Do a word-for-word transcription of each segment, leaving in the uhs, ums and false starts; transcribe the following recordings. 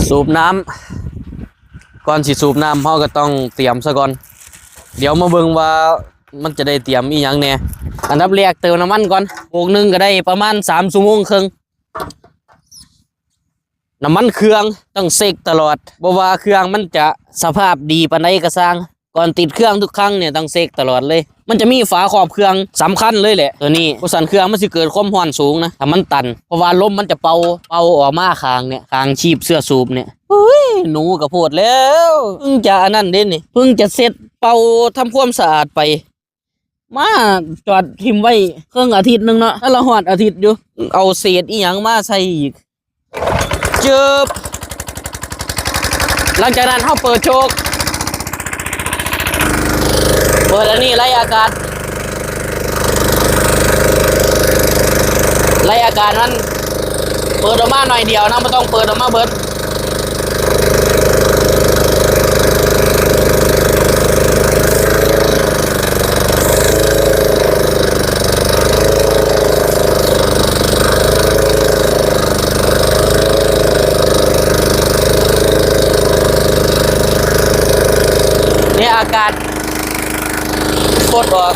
สูบน้ำ ก่อนสิสูบน้ำ เราก็ต้องเตรียมซะก่อน เดี๋ยวมาเบิ่งว่ามันจะได้เตรียมอีหยังแหน่ อันดับแรกเติมน้ำมันก่อน โบกหนึ่งก็ได้ประมาณสามชั่วโมงครึ่ง น้ำมันเครื่องต้องเช็คตลอด บ่ว่าเครื่องมันจะสภาพดีปานใดก็ซ่าง ก่อนติดเครื่องทุกครั้งเนี่ยต้องเช็คตลอดเลย มันจะมีฝาครอบเครื่องสำคัญเลยแหละ ตัวนี้ บ่ซั้นเครื่องมันสิเกิดความร้อนสูงนะ ถ้ามันตัน เพราะว่าลมมันจะเป่า เป่าออกมาข้างเนี่ย ข้างชีบเสื้อสูบเนี่ย เฮ้ย หนูก็โพดแล้ว เพิ่งจะอันนั้นเด้นี่ เพิ่งจะเช็ดเป่าทำความสะอาดไป มาจอดถิ่มไว้ครึ่งอาทิตย์หนึ่งเนาะ ถ้าละฮอดอาทิตย์อยู่ เอาเศษอีหยังมาใส่อีก จึบ หลังจากนั้นเราเปิดโชค เปิดอันนี้ไล่อากาศ ไล่อากาศมัน เปิดออกมาหน่อยเดียวนะ บ่ต้องเปิดออกมาเบิด เนี่ยอากาศปลดออก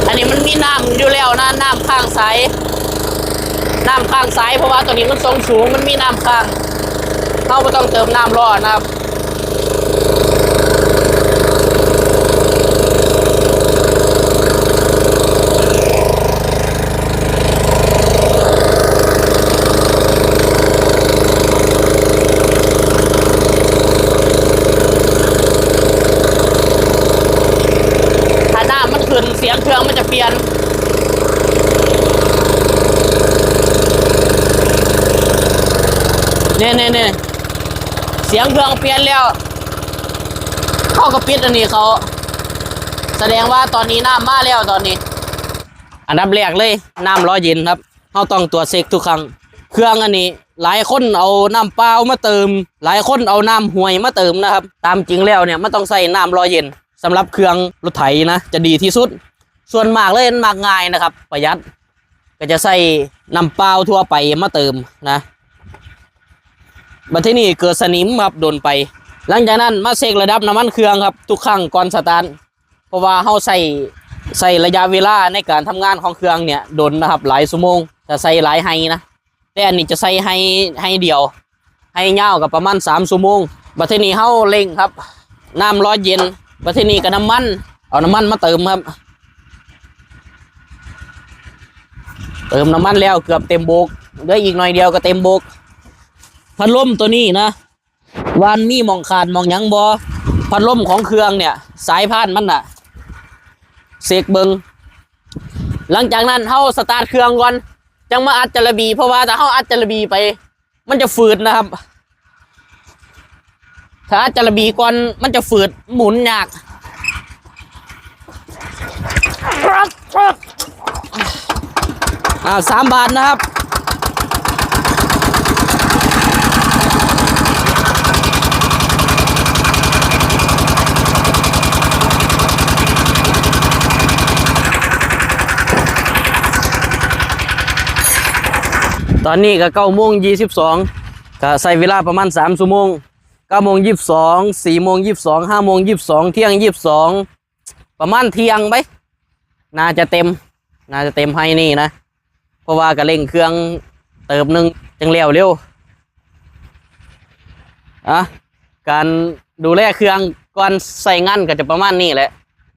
อันนี้มันมีน้ำอยู่แล้วนะ น้ำค้างสาย น้ำค้างสาย เพราะว่าตัวนี้มันทรงสูง มันมีน้ำค้าง เราบ่ต้องเติมน้ำรอนะครับ ถ้าน้ำมันขึ้น เสียงเครื่องมันจะเปลี่ยน เนี่ยเนี่ยเนี่ย เสียงเครื่องเปลี่ยนแล้ว เขาก็ปิดอันนี้เขา แสดงว่าตอนนี้น้ำมาแล้วตอนนี้ อันดับแรกเลย น้ำรอเย็นครับ เราต้องตรวจเช็คทุกครั้ง เครื่องอันนี้ หลายคนเอาน้ำเปล่ามาเติม หลายคนเอาน้ำห้วยมาเติมนะครับ ตามจริงแล้วเนี่ย มันต้องใส่น้ำรอเย็น สำหรับเครื่องรถไถนะ จะดีที่สุด ส่วนมากเลยมันมักง่ายนะครับ ประหยัด ก็จะใส่น้ำเปล่าทั่วไปมาเติมนะ บัดทีนี้เกิดสนิมครับ โดนไป หลังจากนั้นมาเช็คระดับน้ำมันเครื่องครับ ทุกครั้งก่อนสตาร์ท เพราะว่าเราใส่ ใส่ระยะเวลาในการทำงานของเครื่องเนี่ย โดนนะครับ หลายชั่วโมง ถ้าใส่หลายไฮนะ แต่อันนี้จะใส่ไฮ ไฮเดียว ไฮยาวก็ประมาณสามชั่วโมง บัดทีนี้เราเร่งครับ น้ำรอเย็น บัดทีนี้ก็น้ำมัน เอาน้ำมันมาเติมครับ เติมน้ำมันแล้วเกือบเต็มโบก เหลืออีกหน่อยเดียวก็เต็มโบก พัดลมตัวนี้นะ ว่ามันมีหม่องขาดหม่องหยังบ่ พัดลมของเครื่องเนี่ย สายพานมันน่ะ เช็คเบิ่ง หลังจากนั้นเราสตาร์ทเครื่องก่อน จั่งมาอัดจาระบี เพราะว่าถ้าเราอัดจาระบีไป มันจะฝืดนะครับ ถ้าอัดจาระบีก่อน มันจะฝืด หมุนยาก อ่า สามบาทนะครับ ตอนนี้ก็เก้าโมงยี่สิบสอง ก็ใช้เวลาประมาณสามชั่วโมง เก้าโมงยี่สิบสอง สี่โมงยี่สิบสอง ห้าโมงยี่สิบสอง เที่ยงยี่สิบสอง ประมาณเที่ยงไป น่าจะเต็ม น่าจะเต็มไฮนี่นะ เพราะว่าก็เร่งเครื่องเติบหนึ่งจั่งแล้วเร็ว อ่ะ การดูแลเครื่องก่อนใช้งานก็จะประมาณนี้แหละ